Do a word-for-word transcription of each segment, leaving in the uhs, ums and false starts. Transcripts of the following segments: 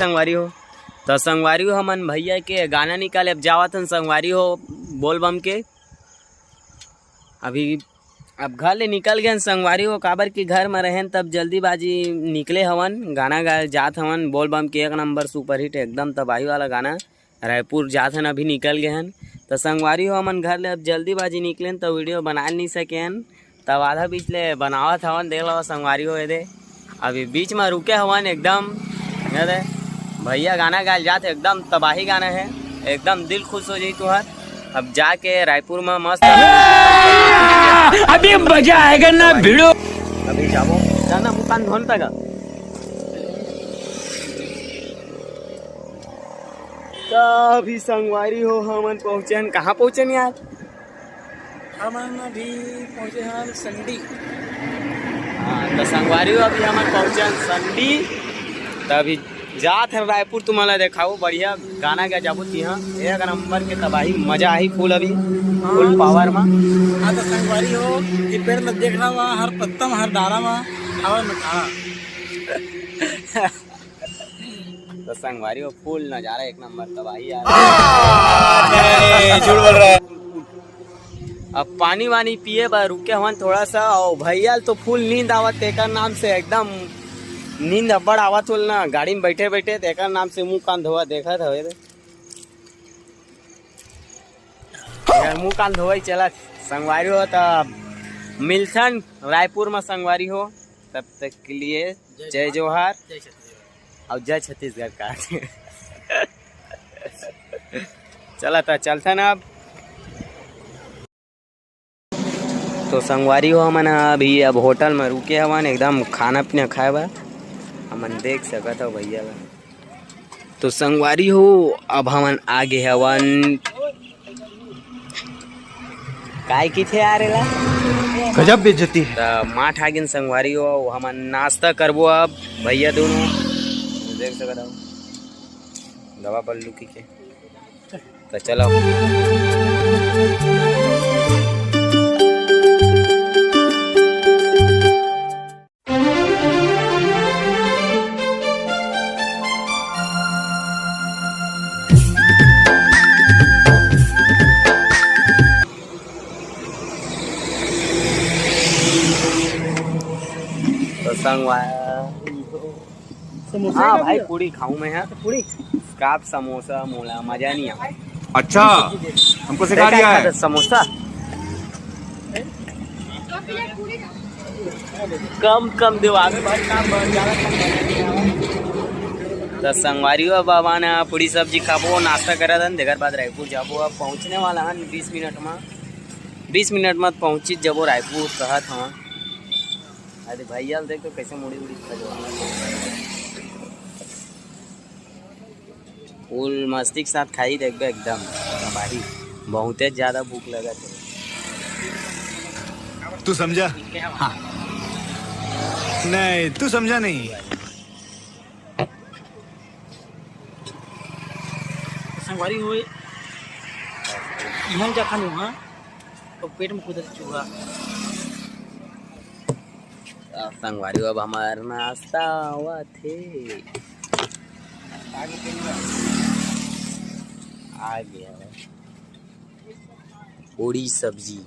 संगवारी हो। तो संगवारी हो, हमन भैया के गाना निकाले अब जावत हन संगवारी हो, बोलबम के। अभी अब घर ले निकल गए संगवारी हो, काबर कि घर में रहेन तब जल्दीबाजी निकले हवन, गाना गाए जात हवन बोलबम के। एक नंबर सुपरहिट, एकदम तबाही वाला गाना। रायपुर जात हन, अभी निकल गए हन। तो संगवारी हो, हमन घर ले अब जल्दीबाजी निकलेन तो वीडियो बना नहीं सके हन, तब आधा बीच ले बनावत हवन। देख लो संगवारी हो, ये दे अभी बीच में रुके हवन एकदम, ये दे भैया गाना गायल जात, एकदम तबाही गाना है, एकदम दिल खुश हो जाई तुहर। अब जाके रायपुर में मस्त अभी मजा आएगा ना भिड़ो। अभी जाबो जाना मुकान धोन तक। तो अभी संगवारी हो, हमन पहुंचे हन। कहाँ पहुंचे हन यार? हमन अभी पहुंचे हन संडी। हाँ, तो संगवारी हो, अभी हमन पहुंचे हन संडी। तो अभी जात हन रायपुर, तुम्हारा देखाओ बढ़िया गाना गा जाबो तिहा, एक नंबर के तबाही, मजा आही फुल अभी, फुल पावर में। हाँ, तो संगवारी हो, ये पेड़ में देख रहा हुआ, हर पत्ता में, हर डाला में, हवा में खड़ा। तो संगवारी हो, फुल नजारा एक नंबर तबाही यार। नहीं, झूठ बोल रहा है। अब पानी वानी पिए बर रुके हवन थोड़ा सा, और भैया ल तो फुल नींद आवत, तेकर नाम से एकदम नींद अब्बड़ आवत होल ना, गाड़ी में बैठे बैठे, तेकर नाम से मुंह कान धोवा देखत हवे रे। यार मुंह कान धोवई चलत संगवारी हो, त मिलथन रायपुर में संगवारी हो, तब तक के लिए जय जोहार। जय छत्तीसगढ़। और जय छत्तीसगढ़ का। चला त चलथन अब। तो संगवारी हो, हमन ह अभी अब होटल में रुके हवन, एकदम खाना पीना खाए बर। हमन देख सकत हो भैया ला। तो संगवारी हो, अब हमन आ गे हवन, काय किथे आ रेला? गजब बेइज्जती है। त माठ आ गेन संगवारी हो, हमन नाश्ता करबो अब भैया दोनों। देख सकत हो, दवा बल्लू की के। त चलो। तो संगवा-, समोसा हाँ खा भाई, लिया? पूड़ी खाऊं मैं, हाँ। पूड़ी? काप समोसा मोला मजा नहीं आवे। अच्छा, हमको सिखा देखा दिया है। समोसा कम कम देवावे भाई, काम बहुत ज्यादा कम। तो संगवारी हो, बाबा ने पूड़ी सब्जी खाबो, नाश्ता करा दन, देकर बाद रायपुर जाबो। अब पहुंचने वाला हन बीस मिनट में, बीस मिनट में पहुंची जाबो रायपुर, कहत हूँ। अरे भैया देख तो कैसे मुड़ी उड़ी खजवा। फुल मस्ती के साथ खाई देखबे एकदम तबाही। बहुते ज्यादा भूख लगा थे। तू समझा? हाँ। नहीं, तू समझा नहीं। संगवारी होए, इहाँ जा खान उहाँ, तो पेट में कुदरत चूहा। आ, संगवारी हो, अब हमार नाश्ता आवत हे। आ गया। पूड़ी सब्जी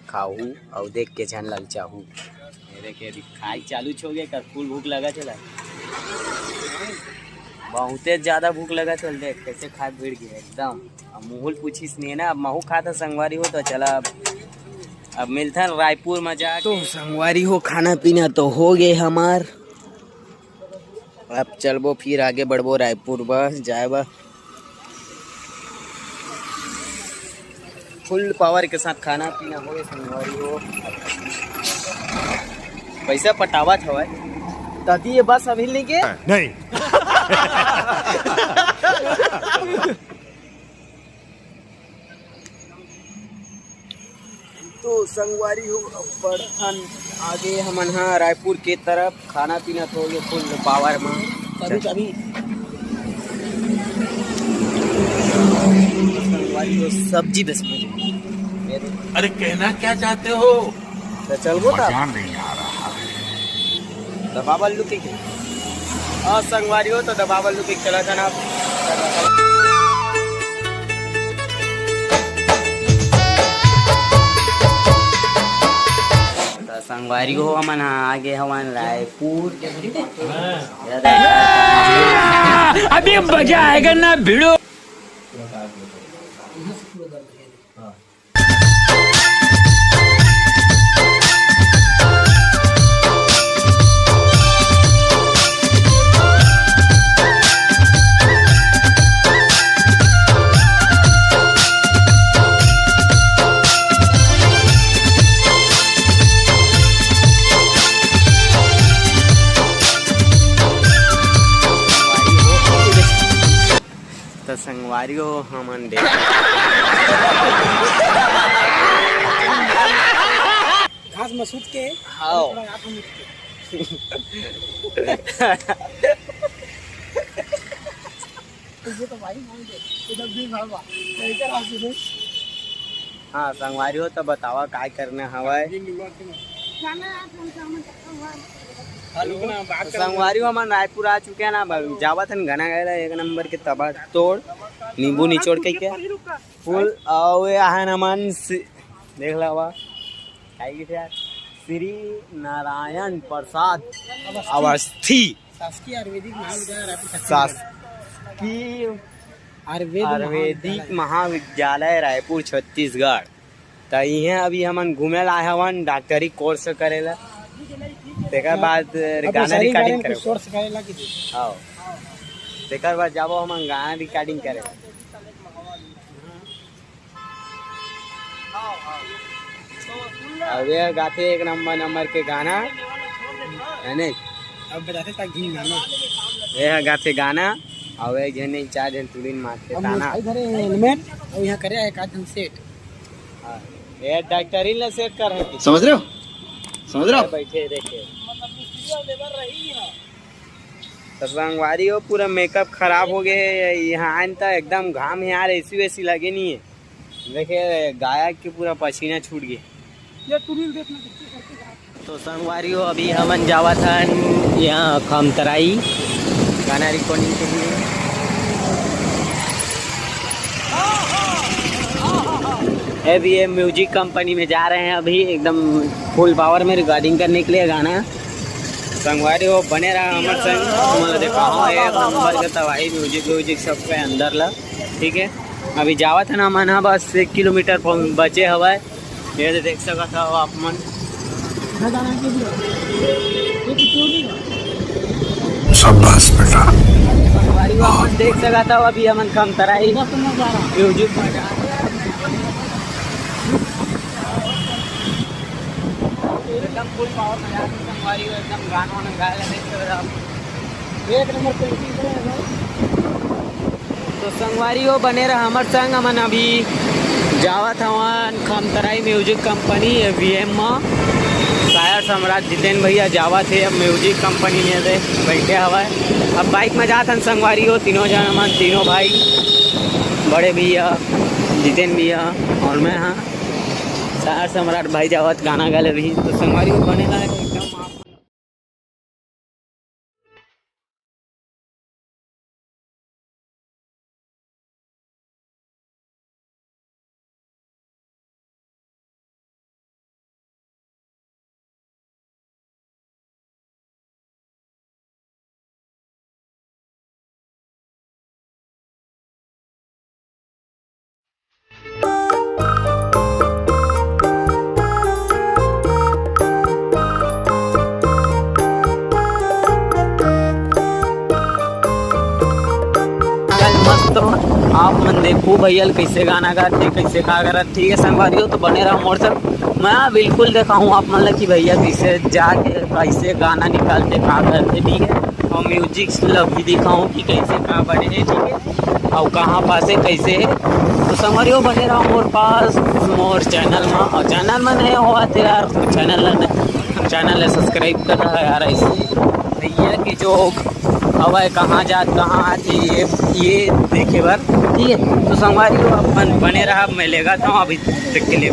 खाहू अउ देख के झन ललचाहू। मेरे के अभी खाई चालू हो गया, का फुल भूख लगा चला। बहुते ज्यादा भूख लगा चल, देख कैसे खाए भिड़ गया एकदम। अब मुहुल पूछिस नहीं ना, अब महू खाता संगवारी हो, तो चला अब, अब मिलथन रायपुर में जाके। तो संगवारी हो, खाना पीना तो हो गए हमार, अब चलबो फिर आगे बढ़बो रायपुर बस जाए बा। फुल पावर के साथ खाना पीना होए संगवारी हो। पैसा पटावत हवय। दादी ये बस अभी लेके नहीं। तो संगवारी हो, अब बढ़थन आगे हमन हा रायपुर के तरफ। खाना पीना तो ये फुल पावर में। कभी कभी संगवारी हो, सब्जी बस में। अरे कहना क्या चाहते हो? तो चलबो ता। मजा नहीं आ रहा है। तो बाबा लुके के। और संगवारी हो तो दबावल लुक एक चला था ना। तो संगवारी हो, हमन ह आगे हवन रायपुर। अभी मजा आएगा ना भिड़ो। त संगवारी हो, हमन देख घास मसूत के। हाँ। ये तो भाई मान दे, इधर भी भावा, इधर आ सुनो। हाँ संगवारी हो, तो बतावा काय करना हवय। तो संगवारी हो, हमन रायपुर आ चुके हैं ना, अब जावत हन गना गाय ला एक नंबर के तबड़ तोड़, नींबू निचोड़ के, के फूल। अउ ये आहन हमन सि-, देख ला वा, काय लिखे यार, श्री नारायण प्रसाद अवस्थी। शासकीय आयुर्वेदिक महाविद्यालय रायपुर, छत्तीसगढ़। शासकीय आयुर्वेदिक आयुर्वेदिक महाविद्यालय। महाविद्यालय रायपुर, छत्तीसगढ़। त इहें अभी हमन घूमे ला आए हवन डॉक्टरी कोर्स करे ला। तेकर बाद अब गाना सारी रिकॉर्डिंग गाने करे। कोर्स करे ला कि हाँ। तेकर बाद जाबो हमन गाना रिकॉर्डिंग करे। अउ ये गाथे एक नंबर नंबर के गाना, है नहीं? अब बताते तक घी गाना। ये गाथे गाना, अउ एक झन नहीं चार झन तुड़ीन मारथे अब ताना। मोटरसाइकिल धरे हेलमेट, अउ यहाँ करे एक आध झन सेट। हाँ, ये डॉक्टरी ला सेट कर रहे। समझ रहे हो? समझ रहे हो? बैठे देखे। तो संगवारी हो, पूरा मेकअप खराब हो गए है। यहाँ आन त एकदम घाम है यार, एसी वेसी लगे नहीं है। देखे गायक के पूरा पसीना छूट गए। ये तू रील देखना किसके करके जा। तो संगवारी हो, अभी हमन जावत हन यहाँ खमतराई गाना रिकॉर्डिंग के लिए। अभी ये म्यूजिक कंपनी में जा रहे हैं अभी एकदम फुल पावर में रिकॉर्डिंग करने के लिए गाना। संगवारी हो, बने रहा हमर संग, तुमन ला देखाहूँ एक नंबर के तबाही म्यूजिक व्यूजिक सब के अंदर ला। ठीक है, अभी जावत है ना मन ह, बस एक किलोमीटर पहुं-, बचे हवय। ये दे देख सकत हव आप मन। शाबाश बेटा। संगवारी हो, आप मन देख सकत हव, अभी हमन खमतराई म्यूजिक बजा रहे हैं। एकदम फुल पावर में जाके संगवारी हो, एकदम गाना वाना गाए ला देख सकत हव। एक नंबर क्वालिटी है भाई। तो संगवारी हो, बने रहा हमर संग। हमन अभी जावत हवन खमतराई म्यूजिक कंपनी वीएम म। शायर सम्राट जितेन भैया जावत हे अब म्यूजिक कंपनी में से बैठे हवय। अब बाइक में जात हन संगवारी हो, तीनों जन हमन, तीनों भाई, बड़े भैया, जितेन भैया और मैं। हाँ, शायर सम्राट भाई जावत गाना गा ले भी। तो संगवारी हो, बने रहा एकदम आप मस्त। आप मन देखो भैया ल कइसे गाना गाथे, कइसे का करत, ठीक है संगवारी हो, तो बने रहो मोर संग। मैं बिल्कुल देखाहूँ आप मन ल कि भैया कइसे जाके कइसे गाना निकालथे, का करथे, ठीक है। और म्यूजिक ल भी दिखाहूँ कि कइसे का बने हे, ठीक है, और कहाँ पास हे, कइसे हे। तो संगवारी हो बने रहो मोर पास, मोर चैनल में, और चैनल में नए हो तो यार चैनल ल, चैनल ल सब्सक्राइब कर रहा है यार, ऐसे भैया कि जो हवय, कहाँ जात, कहाँ आत, ये, ये देखे बर, ठीक है। तो संगवारी हो, अपन बने रहा, मैं लेगा था अभी तक के लिए।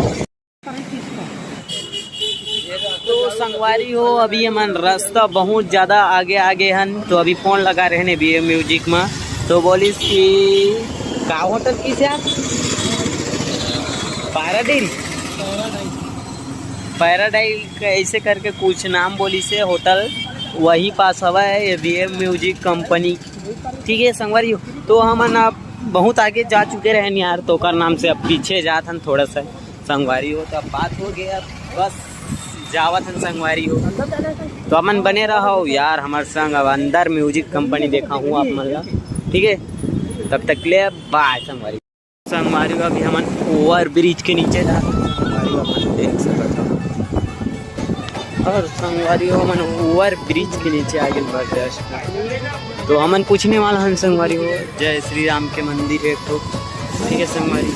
तो संगवारी हो, अभी हमन रास्ता बहुत ज्यादा आगे आगे हन, तो अभी फोन लगा रहे ने बी ए म्यूजिक में, तो बोलिस कि का होटल किसे आप, पैराडाइल, पैराडाइल ऐसे करके कुछ नाम बोलिस हे होटल, वही पास हवा है ये बी ए म्यूजिक कंपनी। ठीक है संगवारी हो, तो हमन अब बहुत आगे जा चुके रहन यार, तो ओकर नाम से अब पीछे जात हन थोड़ा सा संगवारी हो, तो अब बात हो गया, बस जावत हन संगवारी हो। तो हमन बने रहो यार हमर संग, अब अंदर म्यूजिक कंपनी देखा हूँ आप मन ला। ठीक है, तब तक ले बाय संगवारी। संगवारी हो, अभी हमन ओवर ब्रिज के नीचे जा, संगवारी हो, हमन देख सकत हो। और संगवारी हो, हमन ओवर ब्रिज के नीचे आ गए बस जस्ट। तो हमन पूछने वाला हन संगवारी हो, जय श्री राम के मंदिर है एक ठो। ठीक है संगवारी,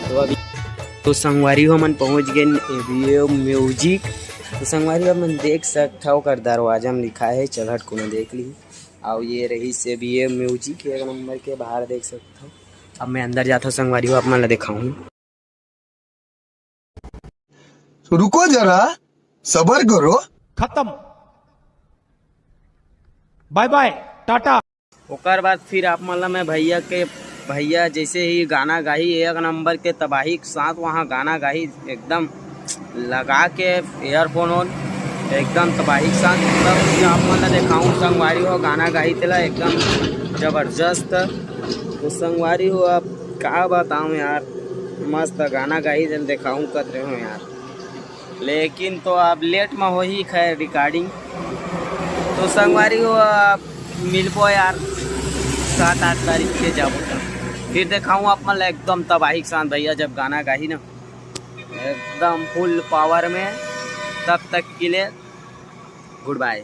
तो अभी तो संगवारी हो, हमन पहुंच गए बी ए म्यूजिक। तो संगवारी हो, हमन देख सकत हो ओकर दरवाजा में लिखा है, चल हट कोनो देख ली। और ये रही से बी ए म्यूजिक एक नंबर के, बाहर देख सकत हो। अब मैं अंदर जाता हूँ संगवारी हो, आप मन ला दिखाऊँ। रुको जरा, सबर करो। खत्म, बाय बाय, टाटा। ओकर बाद फिर आप मन ला मैं भैया के, भैया जैसे ही गाना गाही एक नंबर के तबाही के साथ, वहाँ गाना गाही एकदम लगा के एयरफोन ओन एकदम तबाही के साथ, मतलब कि आप मन ला देखाऊँ संगवारी हो, गाना गाही तेला एकदम जबरदस्त। तो संगवारी हो, अब का बताऊँ यार, मस्त गाना गाही तेला देखाऊँ कत रहे हो यार, लेकिन तो अब लेट में होही खैर रिकॉर्डिंग। तो संगवारी हो, अब मिलबो यार सात आठ तारीख के जाबो त फिर देखाऊँ आप मन ला एकदम तबाही के साथ भैया जब गाना गाही ना, एकदम फुल पावर में। तब तक के लिए गुड बाय।